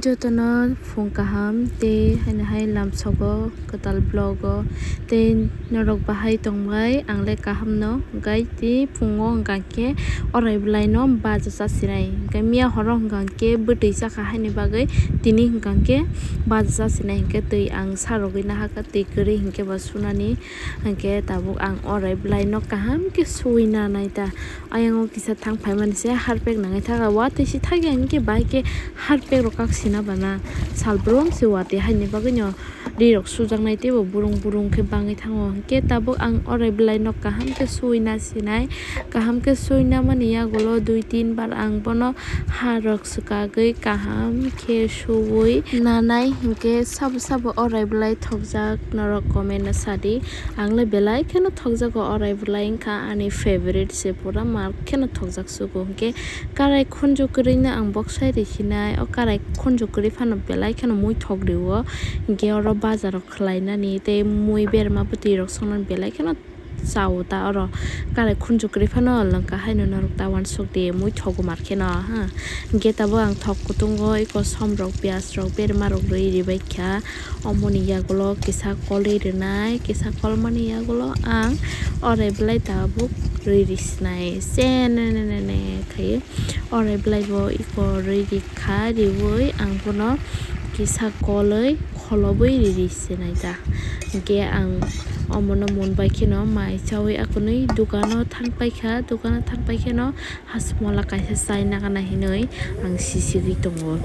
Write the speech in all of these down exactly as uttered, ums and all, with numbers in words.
Jotono phung kaham tei haino hai lamsogo kwtal vlog o tei norok bahai tongbai ang le kaham no gai tei phungo hwnkha khe orai bwlai no baja chasinai hwnkhe miya horo hwnkha khe bwtwi chakha haini bagwi tini hwnkha khe baja chasinai hwnkhe twi ang sa rwgwi nahakha twi kwrwi hwnkhe ba sunani hwnkhe tabuk ang orai bwlai no kaham khe suwi nanai ta. Ayang o kisa thang phaimani se harpek nangai thaka watwi si thagi ang khe bahai khe harpek rok kak sina bana sal brum se watwi haini bagwi no ri rok sujaknai teibo burung burung khe bangwi thango hwnkhe tabuk ang orai bwlai no kaham khe suwi na sinai kaham khe suwi namani yagulo dui tin bar ang bono ha rok swkagwi kaham khe suwi nanai hwnkhe sabo sabo orai bwlai thokjak norok comment no sadi. Ang le belai kheno thokjago orai bwlai wngkha ani favorite se pura mal kheno thokjak sugo hwnkhe karai khunju kwrwi no ang boksai ri hinai o karai khunju kwrwi phano belai kheno mui thok rio hwnkhe oro bazar o khwlai nani tei mui berma bwtwi rok songnani belai kheno chao ta oro karai khunju kwrwi phano lwngkha haino norok ta uansuk di mui thogo mar kheno ha hwnkhe tabuk ang thok kutungo eko som rok piyaj rok berma rok rwi ribai kha. Omoni yagulo kisa kolwi rwnai, kisa kolmani yagulo ang orai bwlai tabuk rwi risinai. Se ne ne ne ne khai orai bwlai bo iko rwi rikha, riwi ang bono kisa kolwi kholobwi rwi risinai ta. Hwnkhe ang omono mun bai kheno mai chawi akunui dukano thang paikha, dukano thang pai kheno Hasmola kaisa chaina gana hinwi ang sisigwi tongo.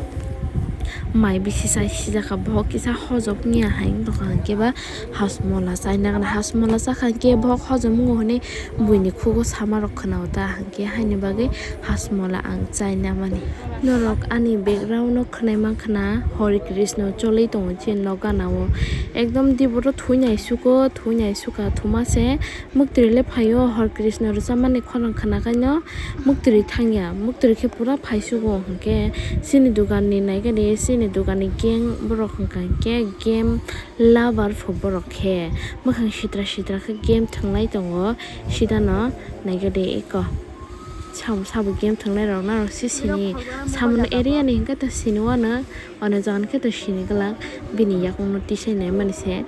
Mai bisi chai sijakha bohok kisa hojok wngya hai wngtongkha hwnkhe ba hasmola chaina gana hasmola chakha hwnkhe bohok hojom wngo hwnwi buini khugo sama rok khwnao ta hwnkhe haini bagwi hasmola ang chaina mani. Norok ani background no khwnai mankha na Hare Krishna cholwi tongo chini nok gana o ekdom diboro thwi nai sugo thwi nai sukha thuma se. Muktri le phaio, Hor Krishna rwchapmani khorang khwnakhai no muktri thangya, muktri khe pura phaisugo, hwnkhe chini dugan ni naikhe de, chini dugan ni gang borok hwnkha hwnkhe game lover pho borok khe, mwkhang sitra sitra khe game thwnglai tongo, sida no naikhe de eko. Sabo sabo game thwnglai rok norok se sini, samono area ni hwnkhe to sini wano, ano jaga ni khe to sini glak, bini yakung no tisai nai mani se.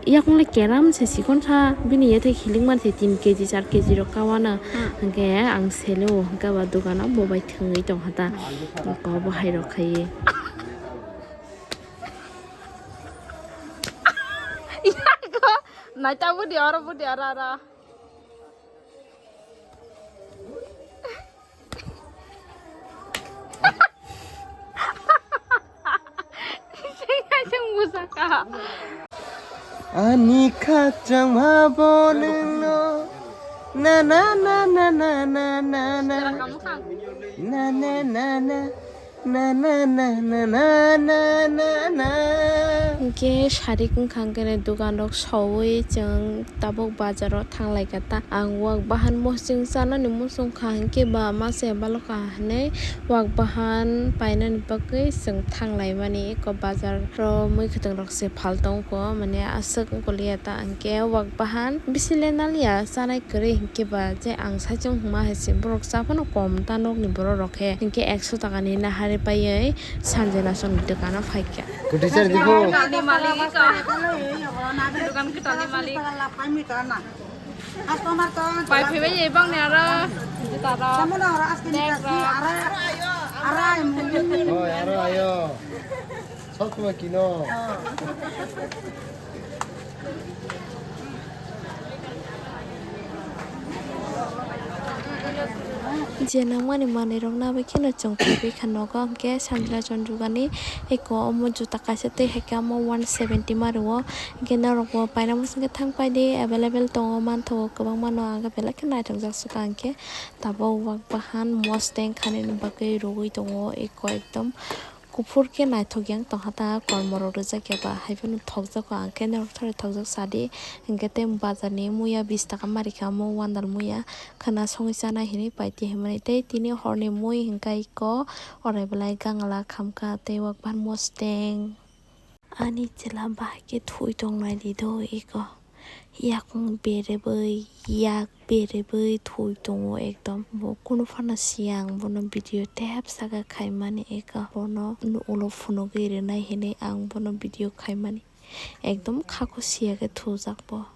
Yakung le keram se sikon sa bini yathai hilik man se tin keji char keji rok kawana. Hmm. Hwnkhe ang sele o hwnkhe ba dogano bo bai thwngwi tong kha ta. Hmm. Ko bo hai rok khai. Naita budi oro budi oro oro. Ani khatrang ma bo nwng no na na na na na na na na na na na na na na na na na na na. Hwnkhe sarik wngkha hwnkhe dugan rok sowi chwng tabuk bazar o thang lai kha ta. Ang wak bahan mosing chanani muchung kha hwnkhe ba masa balokha hinwi wak bahan painani bagwi chwng thang lai mani eko bazar o mui kwthwng rok se phal tong kho mane aswk wng kha liya ta hwnkhe wak bahan bisi le naliya chanai kwrwi hwnkhe ba je ang saichung hwnkma hai se borok cha phano kom ta nokni borok rok khe hwnkhe ekso taka ni nahari paiwi Sanjana chwng dukano phaikha. Kwtwi chari di kho. Kwtalni malik. Dukan kwtalni malik. Customer to. Pai phaibai ye bangni aro. Juta rok. Bag rok. Oi, aro ayo. Sok tuma kino. Je nangmani manwirok nabai kheno chwng phaibai kha nogo, hwnkhe Sanjana chondrugani eko omo juta kaisa tei hai khe omo one seventy ma rwo, hwnkhe norokbo paina muchungkhe thang paidi available tongo, manthogo kwbangma no, ang khe belai khe naithokjak sukha, hwnkhe tabuk wak bahan mosteng khanani bagwi rwgwi tongo eko ekdom. Kuphur khe naithok yang tongkha ta, kormo rok rijak ya ba, hai phano thokjago, ang khe norok thori thokjak sadi, hwnkhe tei bazar ni muya bish taka ma rikha, omo wandal muya khwna songwi chanai hinwi pai twi hwnmani. Tei tini horni mui hwnkha iko orai belai gangla khamkha tei wak bahan mosteng. Ani chwla bahai khe thwi tongnai di do iko. yakung berebwi, yak berebwi thwi tongo ekdom. Bo kunu phano siya ang bono video tep saka khaimani eka bono ulo phunugwi rinai hinwi ang bono video khaimani. Ekdom khako siya khe thujak bo.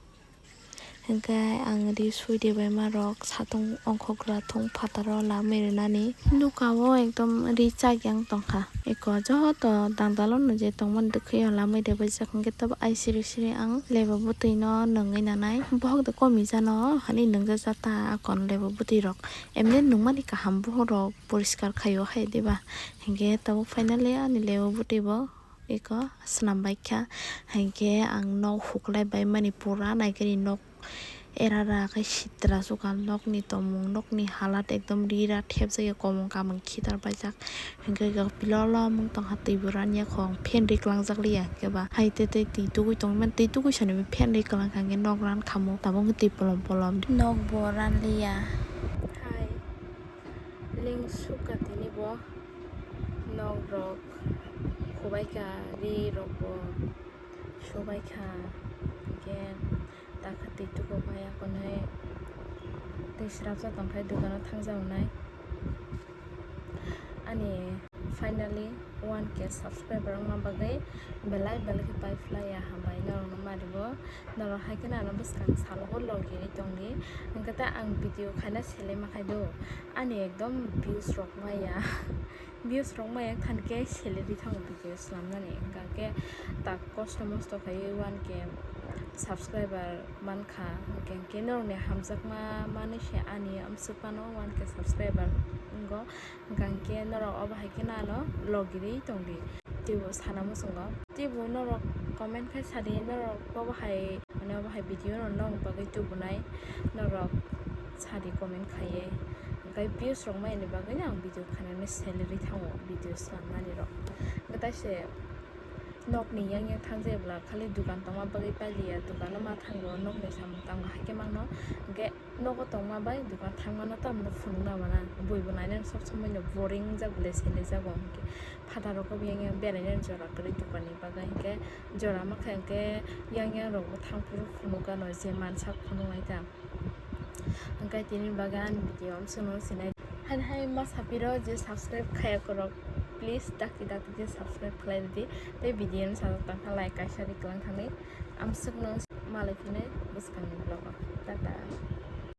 Hwnkhe ang ri sui de baima rok satung ongkhok rathung phataro lamwi rinani. Nuka o ekdom ri chak yang tongkha. Eko joto dangdalo no je tongmani dwkhwi o lamwi de baijak hwnkhe tobo ai siri siri ang lebo bwtwi no nungwi nanai. Bohok de komi jano hani nungjaja ta akon lebo bwtwi rok. Emne nungmani kaham bohok rok poriskar khaio hai diba. Hwnkhe tobo finally ani lebo bwtwi bo. Eko swnam bai kha, hinkhe ang nok huklai bai mani pura naikhe ni nok era ra khe sitra suka nokni tongmung, nokni halat ekdom ri ra thepjak ya, komung kamung khitar paijak, hinkhe eko pilolo mung tongkha, twi bo rani ya khong, fan ri kwlangjak liya hinkhe ba hai tei tei twi tugui tongmani, twi tugui sani fan ri kwlang kha hinkhe nok ran khamu, tabuk twi polom polom nok bo ran liya hai. Ling sukha tini bo nok rok khubai kha, ri rok bo subai kha, hinkhe takha twi tuku maya konwi twi srapsa tongkhai dukano thangjago nai ani finally one K subscriber wngma bagwi belai belai khe pai phlai ya, hambai norokno mari bo. Norok hai kheno ano bwskang salo bo logi ri tongdi. Hwnkhe ta ang video khaina selema khai do. Ani ekdom views rok maya. Views rok maya wngkha khe seledi thango video swnamnani. Hwnkha khe tak kosto mosto khaiwi one K subscriber mankha. Hwnkhe hwnkhe norokni hamjakma manwi se ani amswk phano one K subscriber wngo. Hwnkha hwnkhe norok obo hai kheno ano logi ri tongdi. Teibo sana muchungo. Teibo norok comment khai sadi, norok bobo hai, mane obo hai video no nong bagwi tubunai norok sadi comment khaiye. Hwnkhe views rok maini bagwi no ang video khainani salary thango video swnamnani rok. Hwnkhe taise nokni yang yang thangjai bwla khali dukan tongma bagwi pailiya, dukano ma thango, nokni samung tango hai khe mangno. Hwnkhe nogo tongma bai dukan thangmano tamno phunukna mana, buibo nainani sob somoi no boring jak le sele jago, hwnkhe phataro khe yang yang berainani jora kwrwi dukanni bagwi, hwnkhe jora ma khe hwnkhe yang yang rokbo thangphuru phunukgano je mansak phunuknai ta, hwnkhe tini bagwi ani video amswkno sinai. Hani hai ma sapiro je subscribe khaya korok, please dakti dakti je subscribe khlai rwdi, tei video no sajak tangkha like kaisa ri kwlang thangwi. Amswkno malai phini bwskangni vlog o. Tata.